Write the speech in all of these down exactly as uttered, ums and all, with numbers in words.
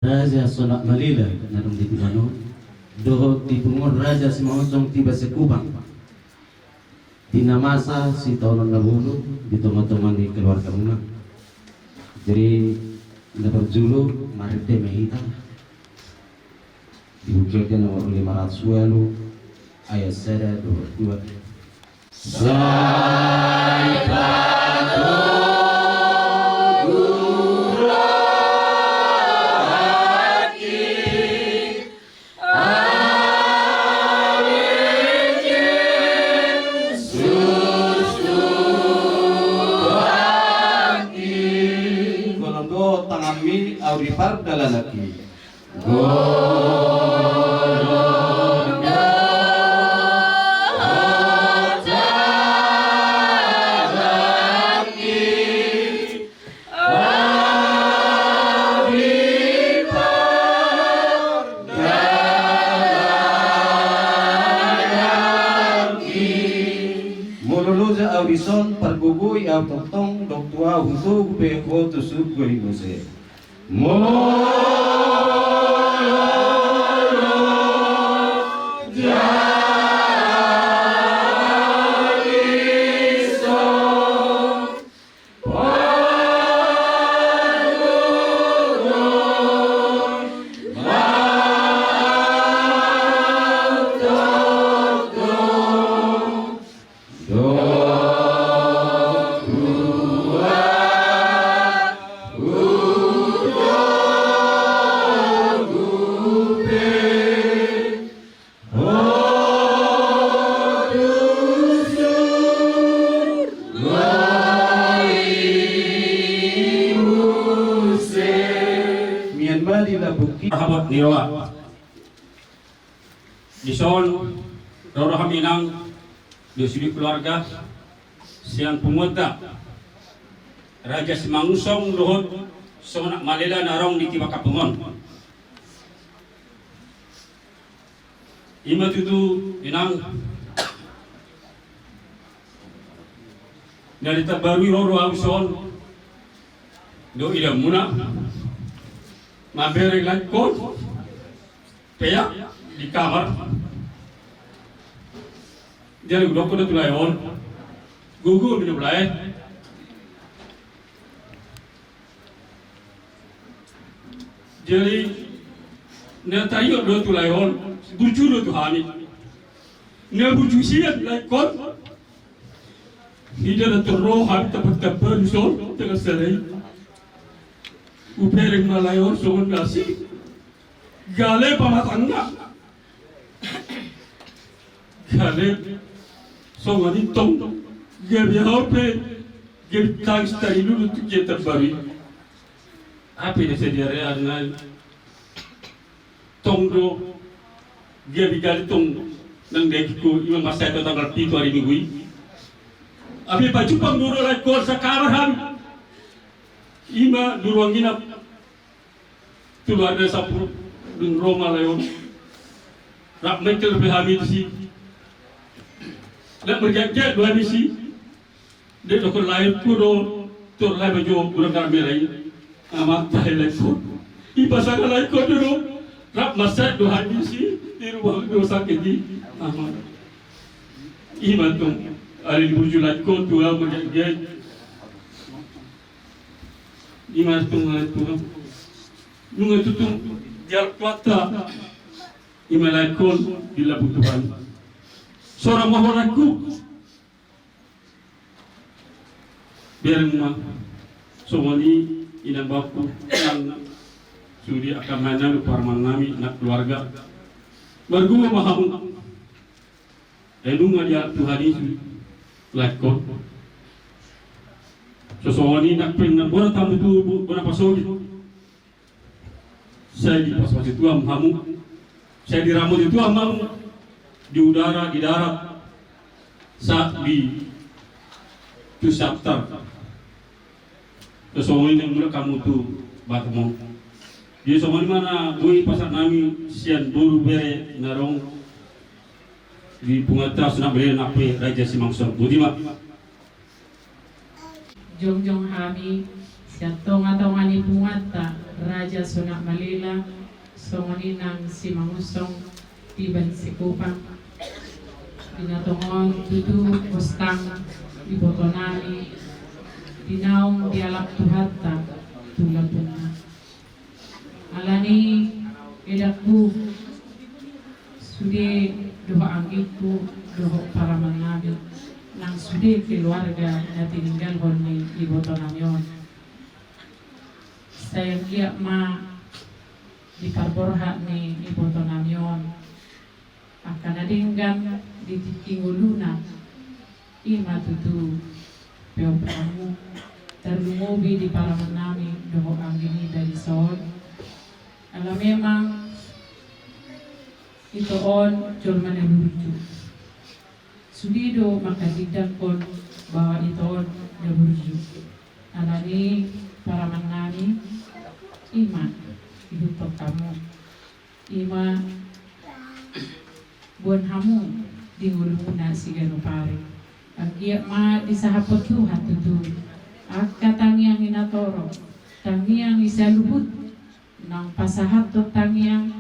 Raja Sonak Malela na adong di Tibano, dohot di punguan Raja Simangunsong Tiba Sekupang, di na masa sitaonon na bolu di tonga-tonga ni keluargamuna. Jadi, na parjolo marende ma hita di Buku Ende nomor lima ratus ualu, ayat sada dohot dua. Sai patogu rohangki, ale Jesus Tuhanki. Golom do tanganmi, ahu di pardalananki. Golom do tanganmi, ahu di pardalananki. Molo loja ahu dison, pargogoi ahu tongtong, dok tu ahu, hutogu pe ho tu surgo i muse. Molo loja ahu dison, pargogoi ahu tongtong, dok tu ahu, hutogu pe ho tu surgo i muse. Mian ma di lambungki. Marhabot ni roha. Dison ro do hami, Inang, di sude keluarga sian punguanta Raja Simangunsong dohot Sonak Malela na adong di Tiba Kampung on. I ma tutu, Inang, na di Tambarui ro do ahu dison, dohot idaonmuna, mambereng laengkon peak di kamar. Jadi hudok do tu lae on, gogo do i, lae. Jadi na taringot do tu lae on, burju do tu hami. Na burju sian laengkon, hita na tor ro hami tamba-tamba dison, tengah sere i. Hubereng ma lae on songon nasi, gale pamatangna. Gale songon i tong, gabe ahu pe gabe tangis taringot tu kehidupan baru i. Hape na sadia re arna i. Tong do gabe gale tong nang dagingku, i ma marsae tu tanggal pitu ari Minggu i. Hape pajumpang do laengkon sakamar hami. I ma di ruang inap tu luar desa pur, dung ro ma lae on. Rap mengkel pe hami disi. Rap bergeget do hami disi. Dia dokon laengku do, tor lae ma jo gudang garam merah i. Amat tahe laengku. I pasangan laengku do do. Rap marsae do hami disi, di rumah do sakit i. Amat. I ma tong, ari di burju laengku tu ahu margeget. I ma tong, ari tu ahu. Nunga tutu dialap Tuhanta. I ma laengkon di lambung Tuhan. Sora ma ho laengku. Bereng ma songon i, inang, bapakku, nang sude angka amang nami, parumaen nami, nang keluarga. Margogo ma hamu. Ai nunga dialap Tuhan i laengkon. So songon i nang pe na borat hamu tu bona pasogit. Sai dipasu-pasu Tuhan hamu, sai diramoti Tuhan hamu, di udara, di darat, sahat di tu siantar. So songon i nang mulak hamu tu Batam on. Jadi songon i ma na boi pasahat nami sian boru bere na adong di punguanta Sonak Malela nang pe Raja Simangunsong. Boti ma. Jongjong hami Sian tongatonga ni punguanta Raja Sonak Malela, songon i nang Simangunsong Tiban Sikupang, di na tongon tutu ostang ibotonami, di naung dialap Tuhanta tu lambungna. Alani i, edangku, sude dohot anggingku, dohot paramannami, nang sude keluarga na tininggalhon ni ibotonami on. Sai anggiat ma di parborhat ni ibotonami on angka na denggan di tingki ngoluna, i ma tutu peop hamu, tarlumobi di paramannami dohot anggi nami di son. Ala memang ito on jolma na burju. Sude do mangkatindangkon bahwa ito on na burju. Alani i, paramannami, i ma ihuthon hamu. I ma boan hamu di ngolumuna siganup ari. Anggiat ma disahaphon Tuhan tutu angka tangiang i na torop, tangiang i saluhut naung pasahathon tangiang,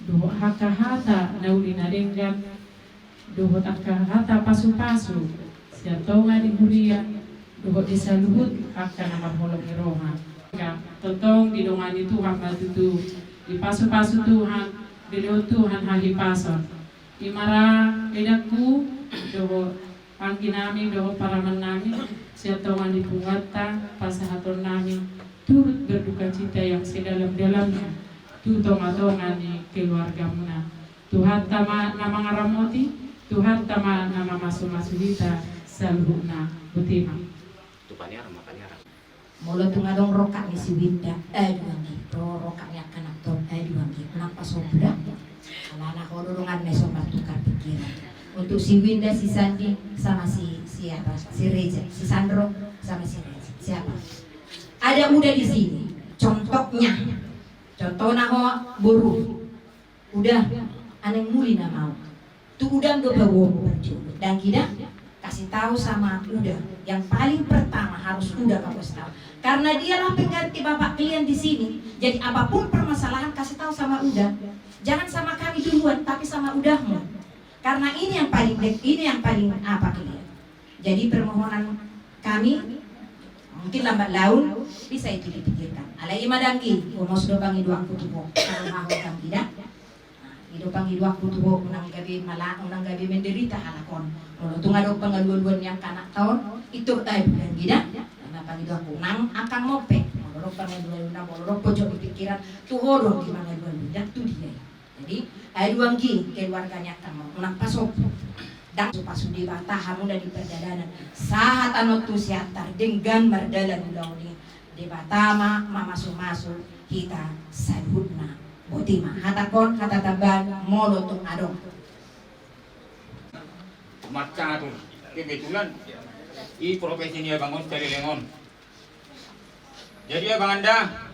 dohot angka hata na uli na denggan, dohot angka hata pasupasu sian tonga ni huria, dohot di saluhut angka na marholongi roha. Tongtong didongani Tuhan ma tutu, dipasupasu Tuhan, dilehon Tuhan hahipason. I ma ra, edangku, dohot anggi nami, dohot paramannami, sian tonga ni punguanta pasahatonnami turut berdukacita yang sedalam-dalamnya tu tongatonga ni keluargamuna. Tuhanta ma na mangaramoti, Tuhanta ma na mamasumasu hita saluhutna. Botima. Tu paniaran ma, paniaran. Molo tung adong rongkap ni si Winda, eh, dua anggi, ro-, rongkap ni angka anak on, eh, dua anggi, nang pasombu da. Alana ho do dongan na so martukar pikiran. Untuk si Winda, si Sandi, sama si, siapa? Si Reza, si Sandro, sama si Reza. Siapa? Ada Uda di sini. Contohnya. Contohna ho, boru. Uda, anak muli na mau. Tu Uda do paboaon parjolo. Dang i da, kasih tahu sama Uda. Yang paling pertama harus Uda kasih tahu. Karena dialah pengganti bapak kalian di sini. Jadi apapun permasalahan kasih tahu sama Uda. Jangan sama kami duluan, tapi sama Udamu. Karena ini yang paling dek-, ini yang paling apa kalian. Jadi permohonan kami, mungkin lambat laun bisa itu dipikirkan. Alai i ma dang i, ulos do pangidoanku tu ho. Kalau mau dang i da. Nah, i do pangidoanku tu ho, unang gabe mala-, unang gabe menderita halak on. Molo tung adong pangalualuan ni angka anakta on, itu, eh, dang i da. Karena pangidoanku, nang angka mopet. Molo adong pangalualuan, molo adong pojok di pikiran, tu ho do di mangalualuan, dang tu dia. Jadi, eh, dua anggi keluarganya tamo, unang pasombu. Dang, pasupasu Debata hamu na di pardalanan. Sahat annon tu Siantar denggan mardalan ulaon i. Debata ma mamasumasu hita saluhutna. Botima. Hatangkon, hata tambahan, molo tung adong. Marcatur. Kebetulan i profesi ni abang on saleleng on. Jadi abang, anda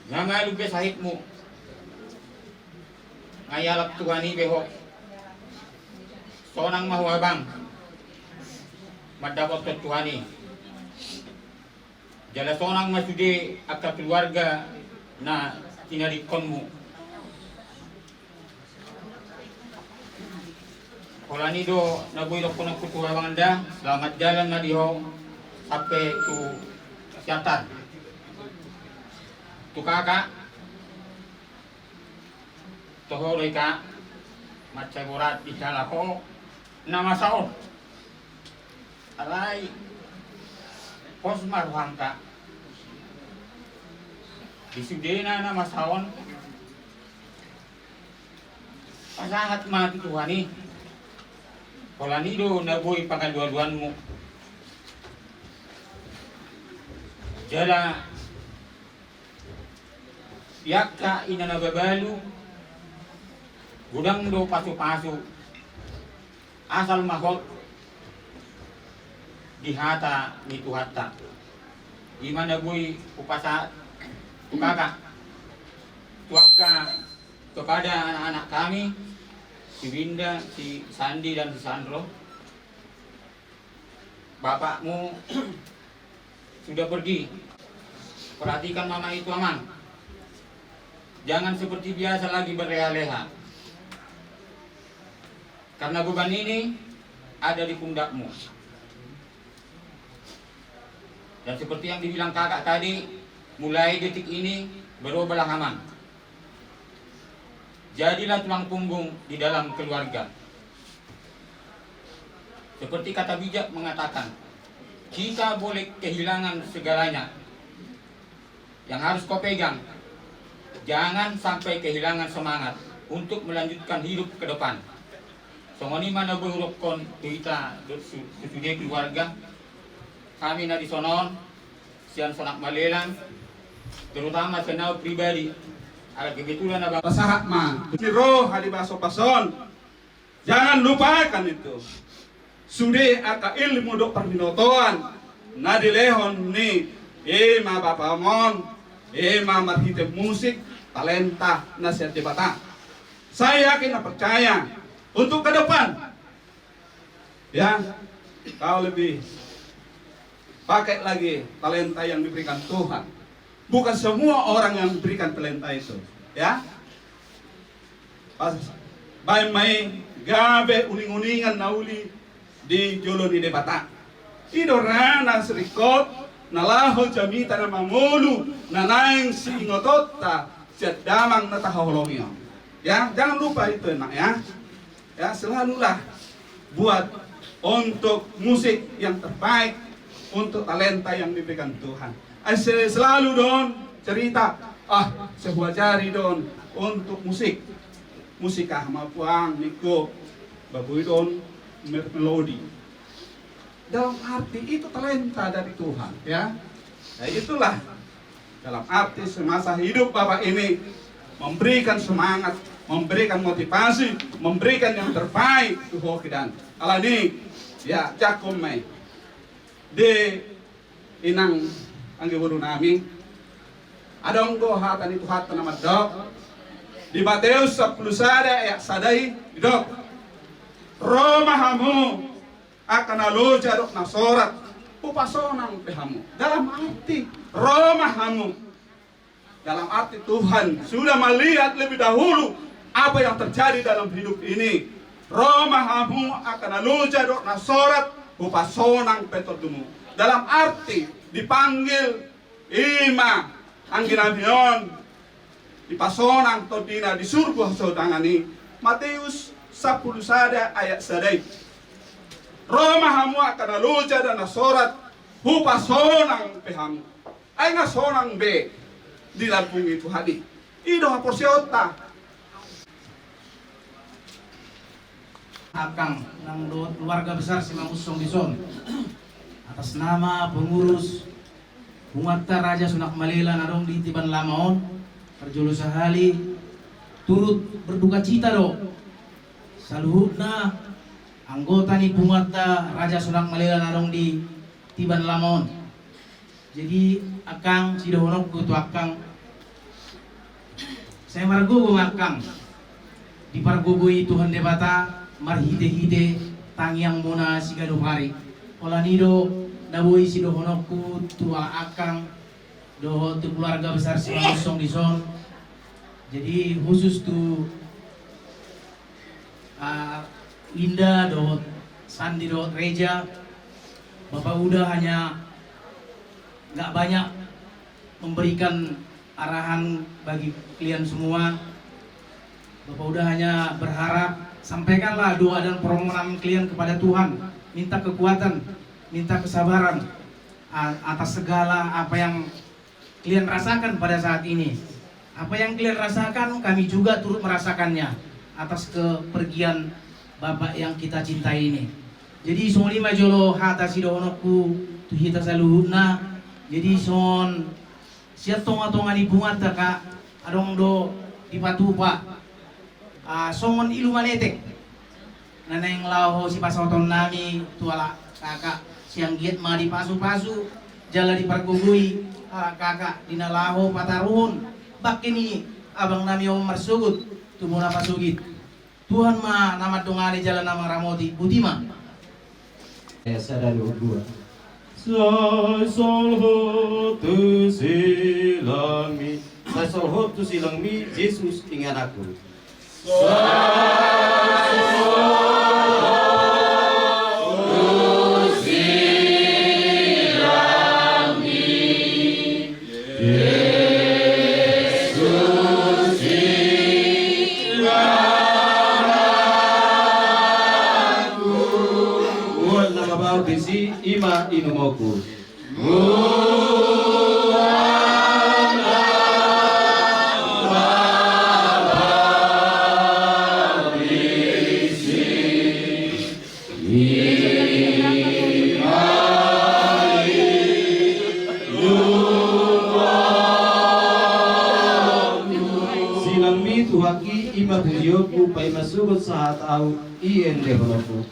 nga malum be sahitmu, nga ialap Tuhan i be ho. Sonang ma ho abang mandapothon Tuhan i. Jala sonang ma sude angka keluarga na tinadingkonmu. Holan i do na boi dohononku tu abang, anda, selamat jalan ma di ho sampe tu Siantar. Tu kakak, toho do i kak, mansai borat di jala ho na masa on. Alai pos ma rohanta di sudena na masa on. Pasahat ma tu Tuhan i. Holan i do na boi pangalualuanmu. Jala di angka ina na babalu, godang do pasupasu asal ma hot di hata ni Tuhanta. I ma na boi hupasahat tu kakak, tu angka, kepada anak-anak kami, si Winda, si Sandi dan si Sandro. Bapakmu Sudah pergi. Perhatikan mama itu, Amang. Jangan seperti biasa lagi berleha-leha. Karena beban ini ada di pundakmu. Dan seperti yang dibilang kakak tadi, mulai detik ini berubahlah, Amang. Jadilah tulang punggung di dalam keluarga. Seperti kata bijak mengatakan, kita boleh kehilangan segalanya. Yang harus kau pegang, jangan sampai kehilangan semangat untuk melanjutkan hidup ke depan. Songon i ma na boi hudokhon tu hita, tu sude keluarga. Hami na di son on, sian Sonak Malelang, terutama sian au pribadi, ala kebetulan abang pasahat ma ni roha di baso-bason. Jangan lupakan itu. Sude angka ilmu dohot parbinotoan na dilehon ni, i ma bapam on, i ma marhite musik, talenta na sian Debata. Saya yakin na percaya untuk ke depan, ya, kau lebih pakai lagi talenta yang diberikan Tuhan. Bukan semua orang yang diberikan talenta itu, ya. Pas baen ma i gabe uning-uningan na uli di jolo ni Debata. I do ra na siringkot na laho jamita na mangolu na naeng siingotonta sian damang na tahaholongi on. Ya, jangan lupa itu, Emak, ya. Ya, selalulah buat untuk musik yang terbaik, untuk talenta yang diberikan Tuhan. Ai se-, selalu do on cerita, ah, sai huajari do on untuk musik. Musik aha ma puang ningku, ba boi do on mer-, melodi. Dalam arti itu talenta dari Tuhan, ya. Nah, itulah dalam arti semasa hidup Bapak ini memberikan semangat, memberikan motivasi, memberikan yang terbaik tu ho hian. Alani, ya, jangkon ma i. Di inang anggi boru nami, adong do hata ni Tuhanta na mandok di Mateus sampulu sada ayat sada i, didok: Ro ma hamu angka na loja dohot na sorat, hupasonang pe hamu. Dalam arti, ro ma hamu. Dalam arti Tuhan sudah melihat lebih dahulu apa yang terjadi dalam hidup ini. Ro ma hamu angka na loja dohot na sorat, hupasonang pe tondimu. Dalam arti dipanggil, i ma anggi nami on, dipasonang tondina di surgo hasodangan i. Mateus sampulu sada ayat sada i. Ro ma hamu angka na loja dohot na sorat, hupasonang pe hamu. Ai nga sonang be dilambungi Tuhan i. I do haporseaonta. Angkang nang dohot keluarga besar Simangunsong dison, atas nama pengurus punguanta Raja Sunak Malela na adong di Tiban Lama on, parjolo sahali turut berdukacita do saluhutna anggota ni punguanta Raja Sunak Malela na adong di Tiban Lama on. Jadi, angkang, sidohononku tu angkang, sai margogo ma angkang dipargogoi Tuhan Debata marhite-hite tangiangmuna siganup ari. Holan i do na boi sidohononku tu angkang dohot tu keluarga besar Simangunsong dison. Jadi, khusus tu Ah, Linda dohot Sandi dohot Reja, Bapak Uda hanya nggak banyak memberikan arahan bagi kalian semua. Bapak Uda hanya berharap, sampaikanlah doa dan permohonan kalian kepada Tuhan. Minta kekuatan, minta kesabaran, a-, atas segala apa yang kalian rasakan pada saat ini. Apa yang kalian rasakan, kami juga turut merasakannya atas kepergian Bapak yang kita cintai ini. Jadi, songon i ma jolo hata sidohononku tu hita saluhutna. Jadi, songon sian tonga-tonga ni punguanta, Kak, adong do dipatupa, ah, songon ilu manetek na naeng laho sipasahaton nami tu halak kakak, sian giat ma dipasu-pasu jala dipargogoi halak kakak di na laho pataruhon bangke ni abang nami on marsogot tu bona pasogit. Tuhan ma na mandongani jala na mangaramoti. Boti ma. Ayat sada dohot dua. Sai solhot tu silangmi, sai solhot tu silangmi, Jesus ingananku. Uan na mabaur disi, i ma inumonku. Silangmi Tuhanki, i ma pujionku, paima sogot sahat au, i endehononku.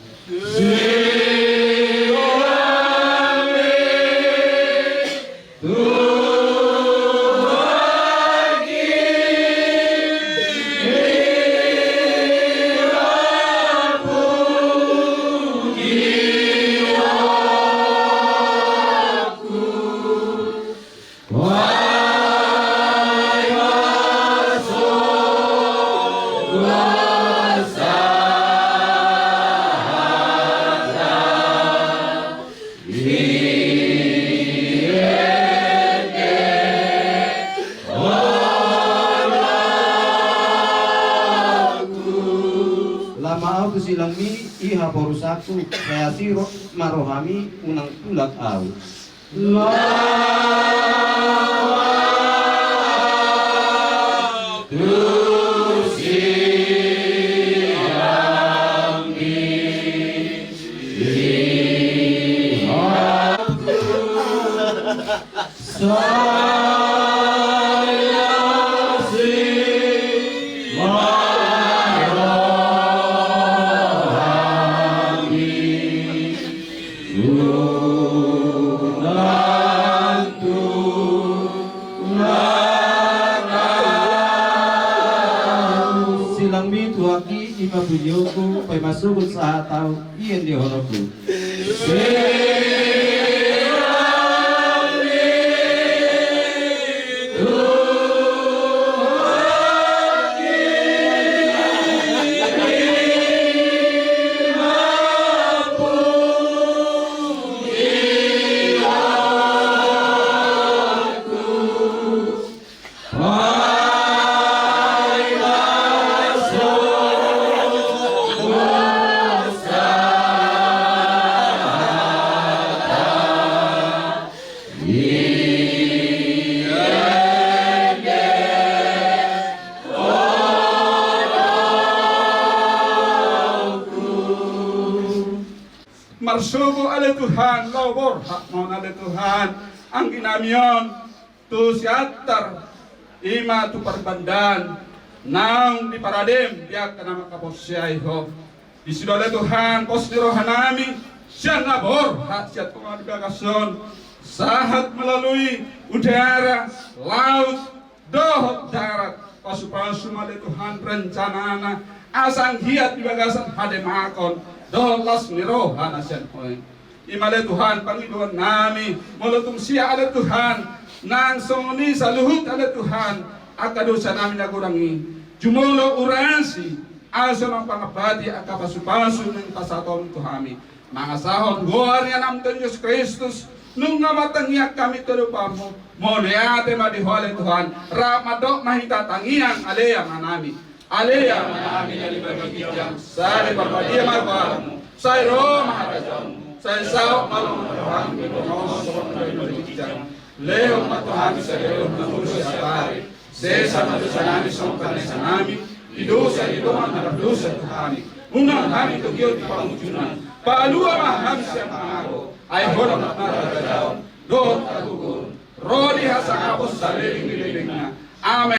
Lama au tu silangmi, i haporusanku, sai asi ro-, ma rohami, unang tulak au. Silangmi Tuhanki, i ma pujionku, paima sogot sahat au, i endehononku. Marsogo ale Tuhan, laho borhat ma on ale Tuhan, anggi nami on, tu Siantar, i ma tu Parbandaan, naung di Paradem, di angka na manghaporseai Ho. Disi do ale Tuhan, pos ni roha nami, sian na borhat sian tonga ni bagas on, sahat melalui udara, laut, dohot darat, pasupasu ma ale Tuhan rencanana, asa anggiat di bagasan hademakon, dohot las ni roha na sian Ho i. I ma ale Tuhan pangidoan nami, molo tung sia ale Tuhan, nang songon i saluhut ale Tuhan, angka dosa nami na godang i, jumolo urasi, asa unang pangampati angka pasupasu naeng pasahaton tu hami. Mangasahon goar ni Anakmu Tuhan Jesus Kristus, nunga martangiang hami tu adopanMu, mauliate ma di Ho ale Tuhan, rap mandok ma hita tangiang ale Amanami. Ale Amanami na di banua ginjang, sai diparbadia ma goarMu, sai ro ma harajaonMu, sai saut ma lomo ni rohaM di banua on songon na di banua ginjang. Lehon ma tu hami sadari on hangoluan siapari, sesa ma dosa nami songon panesanami di dosa ni dongan na mardosa tu hami. Unang hami togihon tu pangunjunan, palua ma hami sian pangago, ai Ho do na harajaon, dohot hagogoon, ro di hasangapon saleleng ni lelengna. Amen.